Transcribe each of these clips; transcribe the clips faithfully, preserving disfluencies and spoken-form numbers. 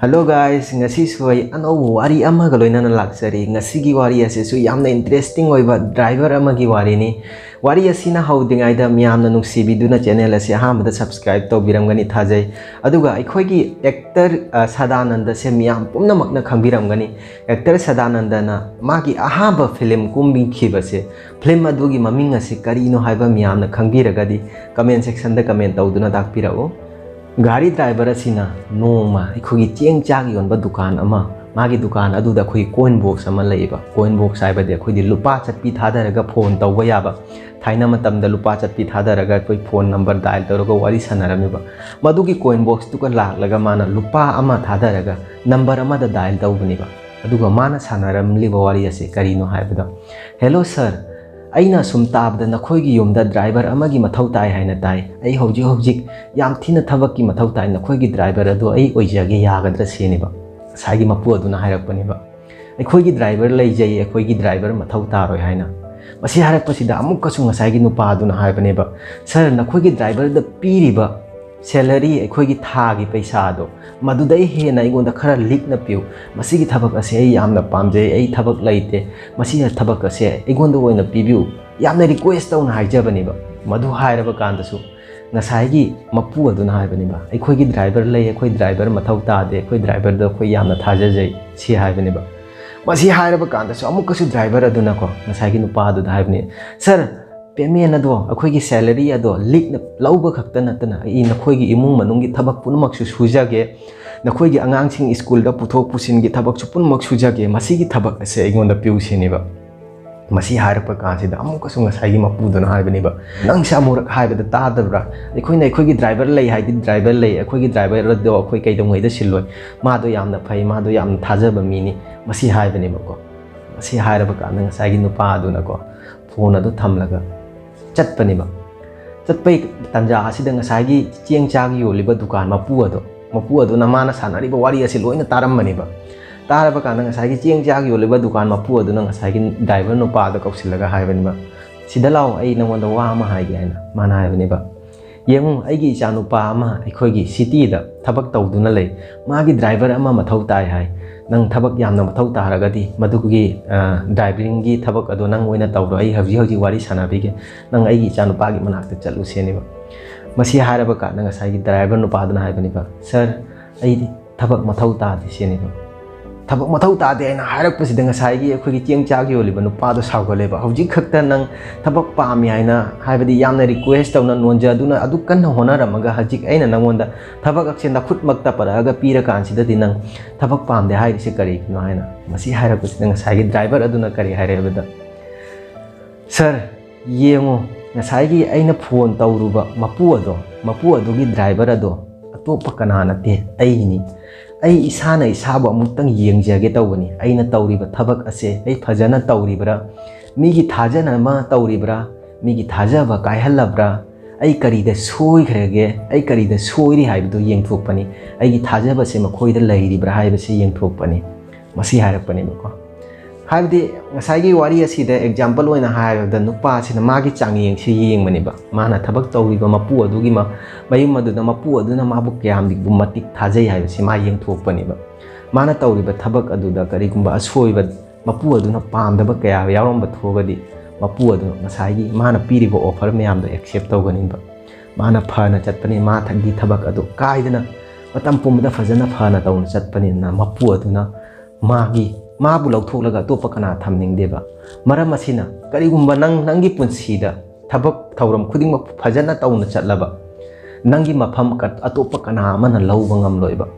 Hello guys, ꯉꯁꯤꯁꯨ ꯑꯩ ꯑꯅꯧꯕ ꯋꯥꯔꯤ ꯑꯃꯒ ꯂꯣꯏꯅꯅ ꯂꯥꯛꯆꯔꯤ꯫ ꯉꯁꯤꯒꯤ ꯋꯥꯔꯤ ꯑꯁꯤꯁꯨ ꯌꯥꯝꯅ interesting ꯑꯣꯏꯕ driver ꯑꯃꯒꯤ ꯋꯥꯔꯤꯅꯤ꯫ ꯋꯥꯔꯤ ꯑꯁꯤꯅ ꯍꯧꯗ꯭ꯔꯤꯉꯩꯗ ꯃꯤꯌꯥꯝꯅ ꯅꯨꯡꯁꯤꯕꯤꯗꯨꯅ channel ꯑꯁꯤ ꯑꯍꯥꯟꯕꯗ subscribe ꯇꯧꯕꯤꯔꯝꯒꯅꯤ ꯊꯥꯖꯩ꯫ ꯑꯗꯨꯒ ꯑꯩꯈꯣꯏꯒꯤ actor, ꯑ, ꯁꯗꯥꯅꯟꯗꯁꯦ ꯃꯤꯌꯥꯝ ꯄꯨꯝꯅꯃꯛꯅ ꯈꯪꯕꯤꯔꯝꯒꯅꯤ꯫ Actor ꯁꯗꯥꯅꯟꯗꯅ ꯃꯥꯒꯤ ꯑꯍꯥꯟꯕ film ꯀꯨꯝꯕꯤꯈꯤꯕꯁꯦ, film ꯑꯗꯨꯒꯤ ꯃꯃꯤꯡ ꯑꯁꯤ ꯀꯔꯤꯅꯣ ꯍꯥꯏꯕ ꯃꯤꯌꯥꯝꯅ ꯈꯪꯕꯤꯔꯒꯗꯤ comment sectionꯗ comment ꯇꯧꯗꯨꯅ ꯇꯥꯛꯄꯤꯔꯛꯎ꯫ ꯒꯥꯔꯤ driver ꯑꯁꯤꯅ ꯅꯣꯡꯃ ꯑꯩꯈꯣꯏꯒꯤ ꯆꯦꯡ ꯆꯥꯛ ꯌꯣꯟꯕ ꯗꯨꯀꯥꯟ ꯑꯃ, ꯃꯥꯒꯤ ꯗꯨꯀꯥꯟ ꯑꯗꯨꯗ ꯑꯩꯈꯣꯏꯒꯤ coin box ꯑꯃ ꯂꯩꯌꯦꯕ꯫ Coin box ꯍꯥꯏꯕꯗꯤ ꯑꯩꯈꯣꯏꯗꯤ ꯂꯨꯄꯥ ꯆꯠꯄꯤ ꯊꯥꯗꯔꯒ phone ꯇꯧꯕ ꯌꯥꯕ꯫ ꯊꯥꯏꯅ ꯃꯇꯝꯗ ꯂꯨꯄꯥ ꯆꯠꯄꯤ ꯊꯥꯗꯔꯒ ꯑꯩꯈꯣꯏ phone number dial ꯇꯧꯔꯒ ꯋꯥꯔꯤ ꯁꯥꯟꯅꯔꯝꯃꯦꯕ꯫ ꯃꯗꯨꯒꯤ coin boxꯇꯨꯒ ꯂꯥꯛꯂꯒ ꯃꯥꯅ ꯂꯨꯄꯥ ꯑꯃ ꯊꯥꯗꯔꯒ number ꯑꯃꯗ dial ꯇꯧꯕꯅꯦꯕ꯫ ꯑꯗꯨꯒ ꯃꯥꯅ ꯁꯥꯟꯅꯔꯝꯂꯤꯕ ꯋꯥꯔꯤ ꯑꯁꯤ ꯀꯔꯤꯅꯣ ꯍꯥꯏꯕꯗ, "Hello sir, ꯑꯩꯅ ꯁꯨꯝ ꯇꯥꯕꯗ ꯅꯈꯣꯏꯒꯤ ꯌꯨꯝꯗ driver ꯑꯃꯒꯤ ꯃꯊꯧ ꯇꯥꯏ ꯍꯥꯏꯅ ꯇꯥꯏ꯫ ꯑꯩ ꯍꯧꯖꯤꯛ ꯍꯧꯖꯤꯛ ꯌꯥꯝ ꯊꯤꯅ ꯊꯕꯛꯀꯤ ꯃꯊꯧ ꯇꯥꯏ꯫ ꯅꯈꯣꯏꯒꯤ driver ꯑꯗꯨ ꯑꯩ ꯑꯣꯏꯖꯒꯦ, ꯌꯥꯒꯗ꯭ꯔꯥ?" ꯁꯤꯅꯦꯕ꯫ ꯉꯁꯥꯏꯒꯤ ꯃꯄꯨ ꯑꯗꯨꯅ ꯍꯥꯏꯔꯛꯄꯅꯦꯕ, "ꯑꯩꯈꯣꯏꯒꯤ driver ꯂꯩꯖꯩ, ꯑꯩꯈꯣꯏꯒꯤ driver ꯃꯊꯧ ꯇꯥꯔꯣꯏ" ꯍꯥꯏꯅ꯫ ꯃꯁꯤ ꯍꯥꯏꯔꯛꯄꯁꯤꯗ ꯑꯃꯨꯛꯀꯁꯨ ꯉꯁꯥꯏꯒꯤ ꯅꯨꯄꯥ ꯑꯗꯨꯅ ꯍꯥꯏꯕꯅꯦꯕ, "Sir, ꯅꯈꯣꯏꯒꯤ driverꯗ ꯄꯤꯔꯤꯕ salary, ꯑꯩꯈꯣꯏꯒꯤ ꯊꯥꯒꯤ ꯄꯩꯁꯥ ꯑꯗꯣ, ꯃꯗꯨꯗꯩ ꯍꯦꯟꯅ ꯑꯩꯉꯣꯟꯗ ꯈꯔ ꯂꯤꯛꯅ ꯄꯤꯌꯨ꯫ ꯃꯁꯤꯒꯤ ꯊꯕꯛ ꯑꯁꯦ ꯑꯩ ꯌꯥꯝꯅ ꯄꯥꯝꯖꯩ, ꯑꯩ ꯊꯕꯛ ꯂꯩꯇꯦ, ꯃꯁꯤ ꯊꯕꯛ ꯑꯁꯦ ꯑꯩꯉꯣꯟꯗ ꯑꯣꯏꯅ ꯄꯤꯕꯤꯌꯨ", ꯌꯥꯝꯅ request ꯇꯧꯅ ꯍꯥꯏꯖꯕꯅꯦꯕ꯫ ꯃꯗꯨ ꯍꯥꯏꯔꯕ ꯀꯥꯟꯗꯁꯨ ꯉꯁꯥꯏꯒꯤ ꯃꯄꯨ ꯑꯗꯨꯅ ꯍꯥꯏꯕꯅꯦꯕ, "ꯑꯩꯈꯣꯏꯒꯤ driver ꯂꯩ, ꯑꯩꯈꯣꯏ driver ꯃꯊꯧ ꯇꯥꯗꯦ, ꯑꯩꯈꯣꯏ driverꯗ ꯑꯩꯈꯣꯏ ꯌꯥꯝꯅ ꯊꯥꯖꯖꯩ", ꯁꯤ ꯍꯥꯏꯕꯅꯦꯕ꯫ ꯃꯁꯤ ꯍꯥꯏꯔꯕ ꯀꯥꯟꯗꯁꯨ ꯑꯃꯨꯛꯀꯁꯨ driver ꯑꯗꯨꯅꯀꯣ ꯉꯁꯥꯏꯒꯤ ꯅꯨꯄꯥ ꯑꯗꯨꯗ ꯍꯥꯏꯕꯅꯤ, "Sir, payment ꯑꯗꯣ, ꯑꯩꯈꯣꯏꯒꯤ salary ꯑꯗꯣ ꯂꯤꯛꯅ ꯂꯧꯕ ꯈꯛꯇ ꯅꯠꯇꯅ ꯑꯩ ꯅꯈꯣꯏꯒꯤ ꯏꯃꯨꯡ ꯃꯅꯨꯡꯒꯤ ꯊꯕꯛ ꯄꯨꯝꯅꯃꯛꯁꯨ ꯁꯨꯖꯒꯦ, ꯅꯈꯣꯏꯒꯤ ꯑꯉꯥꯡꯁꯤꯡ ꯁ꯭ꯀꯨꯜꯗ ꯄꯨꯊꯣꯛ ꯄꯨꯁꯤꯟꯒꯤ ꯊꯕꯛꯁꯨ ꯄꯨꯝꯅꯃꯛ ꯁꯨꯖꯒꯦ, ꯃꯁꯤꯒꯤ ꯊꯕꯛ ꯑꯁꯦ ꯑꯩꯉꯣꯟꯗ ꯄꯤꯌꯨ" ꯁꯤꯅꯦꯕ꯫ ꯃꯁꯤ ꯍꯥꯏꯔꯛꯄ ꯀꯥꯟꯁꯤꯗ ꯑꯃꯨꯛꯀꯁꯨ ꯉꯁꯥꯏꯒꯤ ꯃꯄꯨꯗꯨꯅ ꯍꯥꯏꯕꯅꯦꯕ, "ꯅꯪꯁꯦ ꯑꯃꯨꯔꯛ ꯍꯥꯏꯕꯗ ꯇꯥꯗꯕ꯭ꯔꯥ? ꯑꯩꯈꯣꯏꯅ ꯑꯩꯈꯣꯏꯒꯤ driver ꯂꯩ ꯍꯥꯏꯗꯤ driver ꯂꯩ, ꯑꯩꯈꯣꯏꯒꯤ driver ꯑꯗꯣ ꯑꯩꯈꯣꯏ ꯀꯩꯗꯧꯉꯩꯗ ꯁꯤꯜꯂꯣꯏ, ꯃꯥꯗꯣ ꯌꯥꯝꯅ ꯐꯩ, ꯃꯥꯗꯣ ꯌꯥꯝꯅ ꯊꯥꯖꯕ ꯃꯤꯅꯤ", ꯃꯁꯤ ꯍꯥꯏꯕꯅꯦꯕꯀꯣ꯫ ꯃꯁꯤ ꯍꯥꯏꯔꯕ ꯀꯥꯟꯗ ꯉꯁꯥꯏꯒꯤ ꯅꯨꯄꯥ ꯑꯗꯨꯅꯀꯣ phone ꯑꯗꯨ ꯊꯝꯂꯒ ꯆꯠꯄꯅꯦꯕ꯫ ꯆꯠꯄꯩ ꯇꯥꯟꯖꯥ ꯑꯁꯤꯗ ꯉꯁꯥꯏꯒꯤ ꯆꯦꯡ ꯆꯥꯛ ꯌꯣꯜꯂꯤꯕ ꯗꯨꯀꯥꯟ ꯃꯄꯨ ꯑꯗꯣ, ꯃꯄꯨ ꯑꯗꯨꯅ ꯃꯥꯅ ꯁꯥꯟꯅꯔꯤꯕ ꯋꯥꯔꯤ ꯑꯁꯤ ꯂꯣꯏꯅ ꯇꯥꯔꯝꯕꯅꯦꯕ꯫ ꯇꯥꯔꯕ ꯀꯥꯟꯗ ꯉꯁꯥꯏꯒꯤ ꯆꯦꯡ ꯆꯥꯛ ꯌꯣꯜꯂꯤꯕ ꯗꯨꯀꯥꯟ ꯃꯄꯨ ꯑꯗꯨꯅ ꯉꯁꯥꯏꯒꯤ driver ꯅꯨꯄꯥꯗ ꯀꯧꯁꯤꯜꯂꯒ ꯍꯥꯏꯕꯅꯦꯕ, "ꯁꯤꯗ ꯂꯥꯛꯑꯣ, ꯑꯩ ꯅꯉꯣꯟꯗ ꯋꯥ ꯑꯃ ꯍꯥꯏꯒꯦ" ꯍꯥꯏꯅ ꯃꯥꯅ ꯍꯥꯏꯕꯅꯦꯕ꯫ "ꯌꯦꯡꯉꯨ, ꯑꯩꯒꯤ ꯏꯆꯥꯅꯨꯄꯥ ꯑꯃ ꯑꯩꯈꯣꯏꯒꯤ ꯁꯤꯇꯤꯗ ꯊꯕꯛ ꯇꯧꯗꯨꯅ ꯂꯩ꯫ ꯃꯥꯒꯤ ꯗ꯭ꯔꯥꯏꯚꯔ ꯑꯃ ꯃꯊꯧ ꯇꯥꯏ ꯍꯥꯏ꯫ ꯅꯪ ꯊꯕꯛ ꯌꯥꯝꯅ ꯃꯊꯧ ꯇꯥꯔꯒꯗꯤ ꯃꯗꯨꯒꯤ, ꯑ, ꯗ꯭ꯔꯥꯏꯚꯔꯤꯡꯒꯤ ꯊꯕꯛ ꯑꯗꯣ ꯅꯪ ꯑꯣꯏꯅ ꯇꯧꯔꯣ꯫ ꯑꯩ ꯍꯧꯖꯤꯛ ꯍꯧꯖꯤꯛ ꯋꯥꯔꯤ ꯁꯥꯟꯅꯕꯤꯒꯦ꯫ ꯅꯪ ꯑꯩꯒꯤ ꯏꯆꯥꯅꯨꯄꯥꯒꯤ ꯃꯅꯥꯛꯇ ꯆꯠꯂꯨ" ꯁꯤꯅꯦꯕ꯫ ꯃꯁꯤ ꯍꯥꯏꯔꯕ ꯀꯥꯟꯗ ꯉꯁꯥꯏꯒꯤ ꯗ꯭ꯔꯥꯏꯚꯔ ꯅꯨꯄꯥꯗꯨꯅ ꯍꯥꯏꯕꯅꯦꯕ, "ꯁꯥꯔ, ꯑꯩꯗꯤ ꯊꯕꯛ ꯃꯊꯧ ꯇꯥꯗꯦ" ꯁꯤꯅꯦꯕ꯫ ꯊꯕꯛ ꯃꯊꯧ ꯇꯥꯗꯦ ꯍꯥꯏꯅ ꯍꯥꯏꯔꯛꯄꯁꯤꯗ ꯉꯁꯥꯏꯒꯤ ꯑꯩꯈꯣꯏꯒꯤ ꯆꯦꯡ ꯆꯥꯛ ꯌꯣꯜꯂꯤꯕ ꯅꯨꯄꯥꯗꯣ ꯁꯥꯎꯒꯠꯂꯦꯕ꯫ "ꯍꯧꯖꯤꯛ ꯈꯛꯇ ꯅꯪ ꯊꯕꯛ ꯄꯥꯝꯃꯤ ꯍꯥꯏꯅ, ꯍꯥꯏꯕꯗꯤ ꯌꯥꯝꯅ ꯔꯤꯀ꯭ꯋꯦꯁ ꯇꯧꯅ ꯅꯣꯟꯖꯗꯨꯅ ꯑꯗꯨꯛ ꯀꯟꯅ ꯍꯣꯠꯅꯔꯝꯃꯒ, ꯍꯧꯖꯤꯛ ꯑꯩꯅ ꯅꯪꯉꯣꯟꯗ ꯊꯕꯛ ꯑꯁꯦ ꯅꯈꯨꯠꯃꯛꯇ ꯄꯔꯛꯑꯒ ꯄꯤꯔꯀꯥꯟꯁꯤꯗꯗꯤ ꯅꯪ ꯊꯕꯛ ꯄꯥꯝꯗꯦ ꯍꯥꯏꯔꯤꯁꯦ ꯀꯔꯤꯒꯤꯅꯣ?" ꯍꯥꯏꯅ ꯃꯁꯤ ꯍꯥꯏꯔꯛꯄꯁꯤꯗ ꯉꯁꯥꯏꯒꯤ ꯗ꯭ꯔꯥꯏꯚꯔ ꯑꯗꯨꯅ ꯀꯔꯤ ꯍꯥꯏꯔꯦ ꯍꯥꯏꯕꯗ, "ꯁꯥꯔ, ꯌꯦꯡꯉꯣ, ꯉꯁꯥꯏꯒꯤ ꯑꯩꯅ ꯐꯣꯟ ꯇꯧꯔꯨꯕ ꯃꯄꯨ ꯑꯗꯣ, ꯃꯄꯨ ꯑꯗꯨꯒꯤ ꯗ꯭ꯔꯥꯏꯚꯔ ꯑꯗꯣ ꯑꯇꯣꯞꯄ ꯀꯅꯥ ꯅꯠꯇꯦ, ꯑꯩꯅꯤ꯫ ꯑꯩ ꯏꯁꯥꯅ ꯏꯁꯥꯕꯨ ꯑꯃꯨꯛꯇꯪ ꯌꯦꯡꯖꯒꯦ ꯇꯧꯕꯅꯤ꯫ ꯑꯩꯅ ꯇꯧꯔꯤꯕ ꯊꯕꯛ ꯑꯁꯦ ꯑꯩ ꯐꯖꯅ ꯇꯧꯔꯤꯕ꯭ꯔꯥ? ꯃꯤꯒꯤ ꯊꯥꯖꯅꯕ ꯇꯧꯔꯤꯕ꯭ꯔꯥ? ꯃꯤꯒꯤ ꯊꯥꯖꯕ ꯀꯥꯏꯍꯜꯂꯕ꯭ꯔꯥ? ꯑꯩ ꯀꯔꯤꯗ ꯁꯣꯏꯈ꯭ꯔꯒꯦ? ꯑꯩ ꯀꯔꯤꯗ ꯁꯣꯏꯔꯤ ꯍꯥꯏꯕꯗꯨ ꯌꯦꯡꯊꯣꯛꯄꯅꯤ꯫ ꯑꯩꯒꯤ ꯊꯥꯖꯕꯁꯦ ꯃꯈꯣꯏꯗ ꯂꯩꯔꯤꯕ꯭ꯔꯥ ꯍꯥꯏꯕꯁꯤ ꯌꯦꯡꯊꯣꯛꯄꯅꯤ"꯫ ꯃꯁꯤ ꯍꯥꯏꯔꯛꯄꯅꯦꯕꯀꯣ꯫ ꯍꯥꯏꯕꯗꯤ ꯉꯁꯥꯏꯒꯤ ꯋꯥꯔꯤ ꯑꯁꯤꯗ ꯑꯦꯛꯖꯥꯝꯄꯜ ꯑꯣꯏꯅ ꯍꯥꯏꯔꯕꯗ, ꯅꯨꯄꯥꯁꯤꯅ ꯃꯥꯒꯤ ꯆꯥꯡꯌꯦꯡꯁꯤ ꯌꯦꯡꯕꯅꯦꯕ꯫ ꯃꯥꯅ ꯊꯕꯛ ꯇꯧꯔꯤꯕ ꯃꯄꯨ ꯑꯗꯨꯒꯤ ꯃ-, ꯃꯌꯨꯝ ꯑꯗꯨꯗ ꯃꯄꯨ ꯑꯗꯨꯅ ꯃꯥꯕꯨ ꯀꯌꯥꯝꯗꯤ ꯃꯇꯤꯛ ꯊꯥꯖꯩ ꯍꯥꯏꯕꯁꯤ ꯃꯥ ꯌꯦꯡꯊꯣꯛꯄꯅꯦꯕ꯫ ꯃꯥꯅ ꯇꯧꯔꯤꯕ ꯊꯕꯛ ꯑꯗꯨꯗ ꯀꯔꯤꯒꯨꯝꯕ ꯑꯁꯣꯏꯕ, ꯃꯄꯨ ꯑꯗꯨꯅ ꯄꯥꯝꯗꯕ ꯀꯌꯥ ꯌꯥꯎꯔꯝꯕ ꯊꯣꯛꯑꯒꯗꯤ, ꯃꯄꯨ ꯑꯗꯨ ꯉꯁꯥꯏꯒꯤ ꯃꯥꯅ ꯄꯤꯔꯤꯕ ꯑꯣꯐꯔ ꯃꯌꯥꯝꯗꯣ ꯑꯦꯛꯁꯦꯞ ꯇꯧꯒꯅꯤꯕ꯫ ꯃꯥꯅ ꯐꯅ ꯆꯠꯄꯅꯤ, ꯃꯥ ꯊꯛꯀꯤ ꯊꯕꯛ ꯑꯗꯨ ꯀꯥꯏꯗꯅ ꯃꯇꯝ ꯄꯨꯝꯕꯗ ꯐꯖꯅ ꯐꯅ ꯇꯧꯅ ꯆꯠꯄꯅꯤꯅ, ꯃꯄꯨ ꯑꯗꯨꯅ ꯃꯥꯒꯤ, ꯃꯥꯕꯨ ꯂꯧꯊꯣꯛꯂꯒ ꯑꯇꯣꯞꯄ ꯀꯅꯥ ꯊꯝꯅꯤꯡꯗꯦꯕ꯫ ꯃꯔꯝ ꯑꯁꯤꯅ, ꯀꯔꯤꯒꯨꯝꯕ ꯅꯪ, ꯅꯪꯒꯤ ꯄꯨꯟꯁꯤꯗ ꯊꯕꯛ ꯊꯧꯔꯝ ꯈꯨꯗꯤꯡꯃꯛ ꯐꯖꯅ ꯇꯧꯅ ꯆꯠꯂꯕ, ꯅꯪꯒꯤ ꯃꯐꯝ ꯀ-, ꯑꯇꯣꯞꯄ ꯀꯅꯥ ꯑꯃꯅ ꯂꯧꯕ ꯉꯝꯂꯣꯏꯕ꯫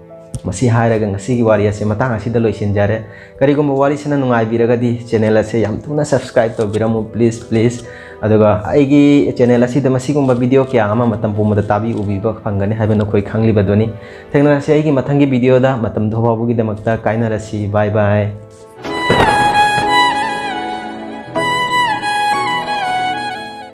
ꯃꯁꯤ ꯍꯥꯏꯔꯒ ꯉꯁꯤꯒꯤ ꯋꯥꯔꯤ ꯑꯁꯦ ꯃꯇꯥꯡ ꯑꯁꯤꯗ ꯂꯣꯏꯁꯤꯟꯖꯔꯦ꯫ ꯀꯔꯤꯒꯨꯝꯕ ꯋꯥꯔꯤꯁꯤꯅ ꯅꯨꯡꯉꯥꯏꯕꯤꯔꯒꯗꯤ ꯆꯦꯅꯦꯜ ꯑꯁꯦ ꯌꯥꯝ ꯊꯨꯅ ꯁꯕꯁꯀ꯭ꯔꯥꯏꯕ ꯇꯧꯕꯤꯔꯝꯃꯨ, ꯄ꯭ꯂꯤꯖ, ꯄ꯭ꯂꯤꯖ꯫ ꯑꯗꯨꯒ ꯑꯩꯒꯤ ꯆꯦꯅꯦꯜ ꯑꯁꯤꯗ ꯃꯁꯤꯒꯨꯝꯕ ꯚꯤꯗꯤꯑꯣ ꯀꯌꯥ ꯑꯃ ꯃꯇꯝ ꯄꯨꯝꯕꯗ ꯇꯥꯕꯤ ꯎꯕꯤꯕ ꯐꯪꯒꯅꯤ ꯍꯥꯏꯕ ꯅꯈꯣꯏ ꯈꯪꯂꯤꯕꯗꯨꯅꯤ꯫ ꯊꯦꯡꯅꯔꯁꯤ ꯑꯩꯒꯤ ꯃꯊꯪꯒꯤ ꯚꯤꯗꯤꯑꯣꯗ꯫ ꯃꯇꯝꯗꯨ ꯐꯥꯎꯕꯒꯤꯗꯃꯛꯇ ꯀꯥꯏꯅꯔꯁꯤ꯫ ꯕꯥꯏ ꯕꯥꯏ꯫